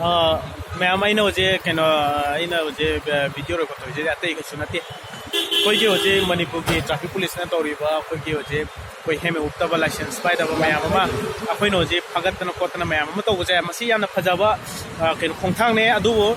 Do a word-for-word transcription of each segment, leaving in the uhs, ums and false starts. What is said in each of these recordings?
ꯑ, ꯃꯌꯥꯝ, ꯑꯩꯅ ꯍꯧꯖꯤꯛ ꯀꯩꯅꯣ, ꯑꯩꯅ ꯍꯧꯖꯤꯛ, ꯑ, ꯚꯤꯗꯤꯑꯣ ꯔꯦꯀꯣꯔꯠ ꯇꯧꯔꯤꯁꯤꯗꯤ ꯑꯇꯩ ꯀꯩꯁꯨ ꯅꯠꯇꯦ꯫ ꯑꯩꯈꯣꯏꯒꯤ ꯍꯧꯖꯤꯛ ꯃꯅꯤꯄꯨꯔꯒꯤ ꯇ꯭ꯔꯥꯐꯤꯛ ꯄꯨꯂꯤꯁꯅ ꯇꯧꯔꯤꯕ ꯑꯩꯈꯣꯏꯒꯤ ꯍꯧꯖꯤꯛ ꯑꯩꯈꯣꯏ ꯍꯦꯜꯃꯦꯠ ꯎꯞꯇꯕ, ꯂꯥꯏꯁꯦꯟꯁ ꯄꯥꯏꯗꯕ ꯃꯌꯥꯝ ꯑꯃ ꯑꯩꯈꯣꯏꯅ ꯍꯧꯖꯤꯛ ꯐꯥꯒꯠꯇꯅ ꯈꯣꯠꯇꯅ ꯃꯌꯥꯝ ꯑꯃ ꯇꯧꯕꯁꯦ, ꯃꯁꯤ ꯌꯥꯝꯅ ꯐꯖꯕ, ꯑ, ꯀꯩꯅꯣ, ꯈꯣꯡꯊꯥꯡꯅꯦ꯫ ꯑꯗꯨꯕꯨ,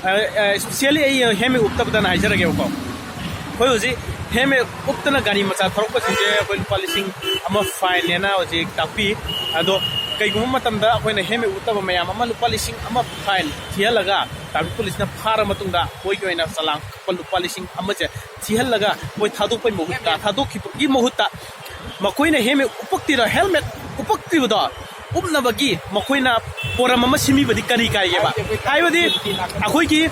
ꯑ, ꯑ, especially ꯑꯩ ꯍꯦꯜꯃꯦꯠ ꯎꯞꯇꯕꯗꯅ ꯍꯥꯏꯖꯔꯒꯦꯕꯀꯣ꯫ ꯑꯩꯈꯣꯏ ꯍꯧꯖꯤꯛ ꯍꯦꯜꯃꯦꯠ ꯎꯞꯇꯅ ꯒꯥꯔꯤ ꯃꯆꯥ ꯊꯧꯔꯛꯄꯁꯤꯡꯁꯦ ꯑꯩꯈꯣꯏ ꯂꯨꯄꯥ ꯂꯤꯁꯤꯡ ꯑꯃ ꯐꯥꯏꯟꯅꯦꯅ ꯍꯧꯖꯤꯛ ꯇꯥꯛꯄꯤ꯫ ꯑꯗꯣ ꯀꯩꯒꯨꯝꯕ ꯃꯇꯝꯗ ꯑꯩꯈꯣꯏꯅ ꯍꯦꯜꯃꯦꯠ ꯎꯞꯇꯕ ꯃꯌꯥꯝ ꯑꯃ ꯂꯨꯄꯥ ꯂꯤꯁꯤꯡ ꯑꯃ ꯐꯥꯏꯟ ꯊꯤꯍꯜꯂꯒ ꯇ꯭ꯔꯥꯐꯤꯛ ꯄꯨꯂꯤꯁꯅ ꯐꯥꯔ ꯃꯇꯨꯡꯗ ꯃꯣꯏꯒꯤ ꯑꯣꯏꯅ ꯆꯂꯥꯟ ꯀꯛꯄ ꯂꯨꯄꯥ ꯂꯤꯁꯤꯡ ꯑꯃꯁꯦ ꯊꯤꯍꯜꯂꯒ ꯃꯣꯏ ꯊꯥꯗꯣꯛꯄꯒꯤ ꯃꯍꯨꯠꯇ, ꯊꯥꯗꯣꯛꯈꯤꯕꯒꯤ ꯃꯍꯨꯠꯇ ꯃꯈꯣꯏꯅ ꯍꯦꯜꯃꯦꯠ ꯎꯞꯄꯛꯇ꯭ꯔꯤꯗꯣ, ꯍꯦꯜꯃꯦꯠ ꯎꯞꯄꯛꯇ꯭ꯔꯤꯕꯗꯣ ꯎꯞꯅꯕꯒꯤ ꯃꯈꯣꯏꯅ ꯄꯣꯔꯝ ꯑꯃ ꯁꯤꯟꯕꯤꯕꯗꯤ ꯀꯔꯤ ꯀꯥꯏꯒꯦꯕ? ꯍꯥꯏꯕꯗꯤ ꯑꯩꯈꯣꯏꯒꯤ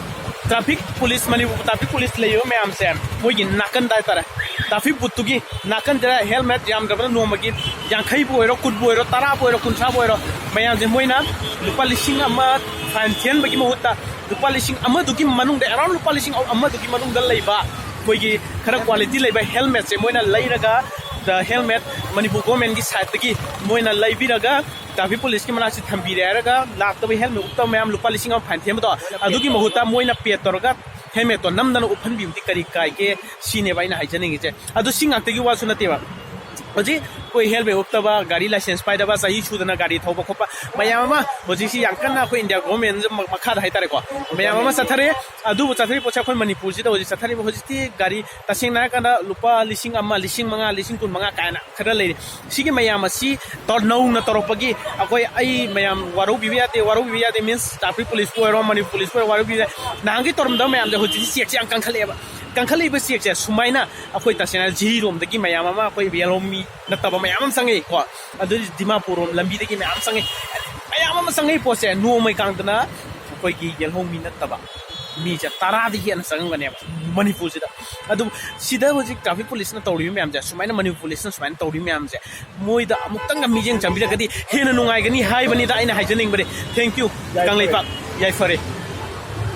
traffic police, Manipur traffic police ꯂꯩꯔꯤꯕ ꯃꯌꯥꯝꯁꯦ, ꯃꯣꯏꯒꯤ ꯅꯥꯀꯟꯗ ꯍꯥꯏꯇꯥꯔꯦ, ꯇ꯭ꯔꯥꯐꯤꯛ ꯕꯨꯠꯇꯨꯒꯤ ꯅꯥꯀꯟꯗ ꯍꯦꯜꯃꯦꯠ ꯌꯥꯝꯗ꯭ꯔꯕꯗ ꯅꯣꯡꯃꯒꯤ ꯌꯥꯡꯈꯩꯕꯨ ꯑꯣꯏꯔꯣ, ꯀꯨꯟꯕꯨ ꯑꯣꯏꯔꯣ, ꯇꯔꯥꯕꯨ ꯑꯣꯏꯔꯣ, ꯀꯨꯟꯊ꯭ꯔꯥꯕꯨ ꯑꯣꯏꯔꯣ, ꯃꯌꯥꯝꯁꯦ ꯃꯣꯏꯅ ꯂꯨꯄꯥ ꯂꯤꯁꯤꯡ ꯑꯃ ꯐꯥꯏꯟ ꯊꯤꯍꯟꯕꯒꯤ ꯃꯍꯨꯠꯇ ꯂꯨꯄꯥ ꯂꯤꯁꯤꯡ ꯑꯃꯗꯨꯒꯤ ꯃꯅꯨꯡꯗ, ꯑꯦꯔꯥꯎꯟ ꯂꯨꯄꯥ ꯂꯤꯁꯤꯡ ꯑꯃꯗꯨꯒꯤ ꯃꯅꯨꯡꯗ ꯂꯩꯕ ꯑꯩꯈꯣꯏꯒꯤ ꯈꯔ ꯀ꯭ꯋꯥꯂꯤꯇꯤ ꯂꯩꯕ ꯍꯦꯜꯃꯦꯠꯁꯦ ꯃꯣꯏꯅ ꯂꯩꯔꯒ, ꯗ ꯍꯦꯜꯃꯦꯠ ꯃꯅꯤꯄꯨꯔ ꯒꯣꯔꯃꯦꯟꯒꯤ ꯁꯥꯏꯠꯇꯒꯤ ꯃꯣꯏꯅ ꯂꯩꯕꯤꯔꯒ ꯇ꯭ꯔꯥꯐꯤꯛ ꯄꯨꯂꯤꯁꯀꯤ ꯃꯅꯥꯛꯁꯤ ꯊꯝꯕꯤꯔꯦ ꯍꯥꯏꯔꯒ ꯂꯥꯛꯇꯕ ꯍꯦꯜꯃꯦꯠ ꯎꯞꯇꯕ ꯃꯌꯥꯝ ꯂꯨꯄꯥ ꯂꯤꯁꯤꯡ ꯑꯃ ꯐꯥꯏꯟ ꯊꯤꯍꯟꯕꯗꯣ, ꯑꯗꯨꯒꯤ ꯃꯍꯨꯠꯇ ꯃꯣꯏꯅ ꯄꯦ ꯇꯧꯔꯒ ꯍꯦꯜꯃꯦꯠꯇꯣ ꯅꯝꯗꯅ ꯎꯞꯍꯟꯕꯤꯕꯗꯤ ꯀꯔꯤ ꯀꯥꯏꯒꯦ? ꯁꯤꯅꯦꯕ ꯑꯩꯅ ꯍꯥꯏꯖꯅꯤꯡꯉꯤꯁꯦ꯫ ꯑꯗꯨ ꯁꯤ ꯉꯥꯛꯇꯒꯤ ꯋꯥꯁꯨ ꯅꯠꯇꯦꯕ꯫ ꯍꯧꯖꯤꯛ ꯑꯩꯈꯣꯏ ꯍꯦꯜꯃꯦꯠ ꯎꯞꯇꯕ, ꯒꯥꯔꯤ ꯂꯥꯏꯁꯦꯟꯁ ꯄꯥꯏꯗꯕ, ꯆꯍꯤ ꯁꯨꯗꯅ ꯒꯥꯔꯤ ꯊꯧꯕ ꯈꯣꯠꯄ ꯃꯌꯥꯝ ꯑꯃ ꯍꯧꯖꯤꯛꯁꯤ ꯌꯥꯝ ꯀꯟꯅ ꯑꯩꯈꯣꯏ ꯏꯟꯗꯤꯌꯥ ꯒꯣꯔꯃꯦꯟ ꯃꯈꯥꯗ ꯍꯥꯏꯇꯥꯔꯦꯀꯣ, ꯃꯌꯥꯝ ꯑꯃ ꯆꯠꯊꯔꯦ꯫ ꯑꯗꯨꯕꯨ ꯆꯠꯊꯔꯤꯕ ꯄꯣꯠꯁꯦ ꯑꯩꯈꯣꯏ ꯃꯅꯤꯄꯨꯔꯁꯤꯗ ꯍꯧꯖꯤꯛ ꯆꯠꯊꯔꯤꯕ, ꯍꯧꯖꯤꯛꯇꯤ ꯒꯥꯔꯤ ꯇꯁꯦꯡꯅ ꯍꯥꯏꯔꯀꯥꯟꯗ ꯂꯨꯄꯥ ꯂꯤꯁꯤꯡ ꯑꯃ, ꯂꯤꯁꯤꯡ ꯃꯉꯥ, ꯂꯤꯁꯤꯡ ꯀꯨꯟ ꯃꯉꯥ ꯀꯥꯏꯅ ꯈꯔ ꯂꯩꯔꯤ꯫ ꯁꯤꯒꯤ ꯃꯌꯥꯝ ꯑꯁꯤ ꯇꯧ-, ꯅꯧꯅ ꯇꯧꯔꯛꯄꯒꯤ ꯑꯩꯈꯣꯏ, ꯑꯩ ꯃꯌꯥꯝ ꯋꯥꯔꯧꯕꯤꯕ ꯌꯥꯗꯦ, ꯋꯥꯔꯧꯕꯤꯕ ꯌꯥꯗꯦ, ꯃꯤꯟꯁ ꯇ꯭ꯔꯥꯐꯤꯛ ꯄꯨꯂꯤꯁꯄꯨ ꯑꯣꯏꯔꯣ, ꯃꯅꯤꯄꯨꯔ ꯄꯨꯂꯤꯁꯄꯨ ꯑꯣꯏꯔꯣ, ꯋꯥꯔꯧꯕꯤꯕ ꯌꯥꯗꯦ꯫ ꯅꯍꯥꯟꯒꯤ ꯇꯧꯔꯝꯗꯕ ꯃꯌꯥꯝꯁꯦ ꯍꯧꯖꯤꯛꯇꯤ ꯆꯦꯛꯁꯦ ꯌꯥꯝ ꯀꯟꯈꯠꯂꯛꯑꯦꯕ꯫ ꯀꯟꯈꯠꯂꯛꯏꯕ ꯆꯦꯛꯁꯦ ꯁꯨꯃꯥꯏꯅ ꯑꯩꯈꯣꯏ ꯇꯁꯦꯡꯅ ꯖꯤꯔꯤꯔꯣꯝꯗꯒꯤ ꯃꯌꯥꯝ ꯑꯃ, ꯑꯩꯈꯣꯏ ꯌꯦꯜꯍꯧꯃꯤ ꯅꯠꯇꯕ ꯃꯌꯥꯝ ꯑꯃ ꯆꯪꯉꯛꯏꯀꯣ꯫ ꯑꯗꯨꯗꯤ ꯗꯤꯃꯥꯄꯨꯔꯔꯣꯝ ꯂꯝꯕꯤꯗꯒꯤ ꯃꯌꯥꯝ ꯑꯃ ꯆꯪꯉꯛꯏ꯫ ꯃꯌꯥꯝ ꯑꯃ ꯆꯪꯉꯛꯏ ꯄꯣꯠꯁꯦ ꯅꯣꯡꯃꯩ ꯀꯥꯡꯗꯅ ꯑꯩꯈꯣꯏꯒꯤ ꯌꯦꯜꯍꯧꯃꯤ ꯅꯠꯇꯕ ꯃꯤꯁꯦ ꯇꯔꯥꯗꯒꯤ ꯍꯦꯟꯅ ꯆꯪꯉꯝꯒꯅꯦꯕ ꯃꯅꯤꯄꯨꯔꯁꯤꯗ꯫ ꯑꯗꯨ ꯁꯤꯗ ꯍꯧꯖꯤꯛ ꯇ꯭ꯔꯥꯐꯤꯛ ꯄꯨꯂꯤꯁꯅ ꯇꯧꯔꯤꯕ ꯃꯌꯥꯝꯁꯦ, ꯁꯨꯃꯥꯏꯅ ꯃꯅꯤꯄꯨꯔ ꯄꯨꯂꯤꯁꯅ ꯁꯨꯃꯥꯏꯅ ꯇꯧꯔꯤꯕ ꯃꯌꯥꯝꯁꯦ, ꯃꯣꯏꯗ ꯑꯃꯨꯛꯇꯪꯒ ꯃꯤꯠꯌꯦꯡ ꯆꯪꯕꯤꯔꯒꯗꯤ ꯍꯦꯟꯅ ꯅꯨꯡꯉꯥꯏꯒꯅꯤ ꯍꯥꯏꯕꯅꯤꯗ ꯑꯩꯅ ꯍꯥꯏꯖꯅꯤꯡꯕꯗꯤ꯫ Thank you꯫ ꯀꯪꯂꯩꯄꯥꯛ ꯌꯥꯏꯐꯔꯦ꯫